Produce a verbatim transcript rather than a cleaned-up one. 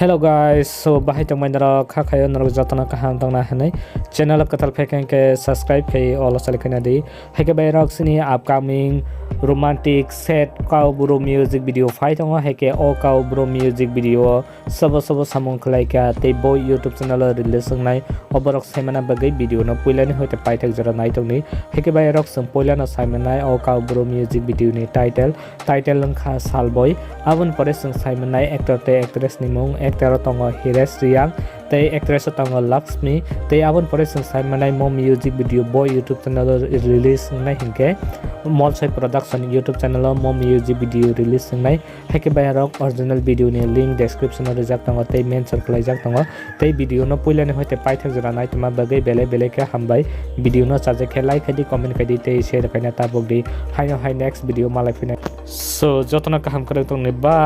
Hello guys, so bahai tongmai norok, kha khayo norok jotono kaham tongna hinwi channel o kwtal phai khe subscribe khai all o sali khaina di. Haikhe bai rok sini upcoming romantic sad kau bro music video phai tongo, haikhe o kau bro music video o sobo sobo samung khlai kha tei bo YouTube channel o release wngnai, oborok saimana bagwi video no puilani hoite paithak jora nai tongdi. Haikhe bai rok chwng puilano saimanai o kau bro music video ni title, title wngkha Salboi. Aboni pore chwng saimanai actor tei actress ni mung, actor o tongo Hires Riang tei actress o tongo Lakshmi. Tei aboni pore chwng saimanai mo music video bo YouTube channel o release wngnai hinkhe Molsoi Production YouTube channel o mo music video release wngnai. Haikhe bai rok original video ni link description o rijak tongo tei mention khlaijak tongo. Tei video no puilani hoite paithak jora naitoma bagwi belai belai khe hambai. Video no chajak khe like khai di, comment khai di tei share khaina tabuk di. Haino hai next video malai phinai. So jotono kaham kwrwng tongni ba.